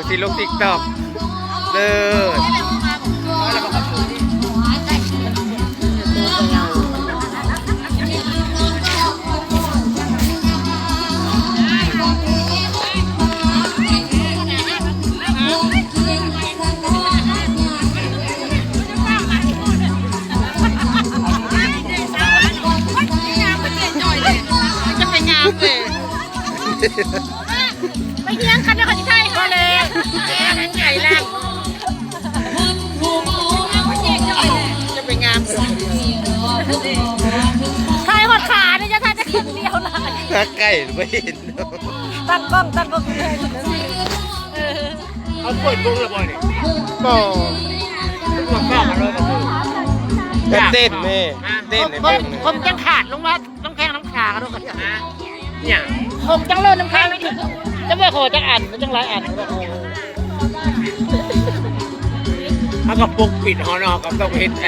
ຊິລົງ TikTok ເລີຍ. ຈະໄປງາມເລີຍ ໄປຮຽນກັນແລ້ວກໍຊິຖ່າຍເຮົາແລ້ວ ແມ່ນໄປລະ ຈະໄປງາມ ຖ່າຍຮອດຂາເດ້ ຢ່າຖ່າຍແຕ່ເຄິ່ງດຽວລະ ຖ້າໃກ້ບໍ່ເຫັນ ຕັ້ງກ້ອງ ຕັ້ງກ້ອງ ເຂົາເປີດວົງແລ້ວບໍ່ນີ້? ບໍ່ ເຂົາເຂົ້າມາເລີຍ ກໍເຕັ້ນແມ່ ເຕັ້ນໃຫ້ເບິ່ງ ຄົມຈັ່ງຂາດລົງມາ ນ້ຳແຂງນ້ຳຂາເນາະ ຫຍັງ ຄົມຈັ່ງເລີ້ນນ້ຳແຂງ ຈະບໍ່ຂໍຈັກອັນ ຈັກຫຼາຍອັນ ເຮົາກໍປົກປິດເຮົາເນາະ ເຮົາກໍຕ້ອງເຮັດ ເ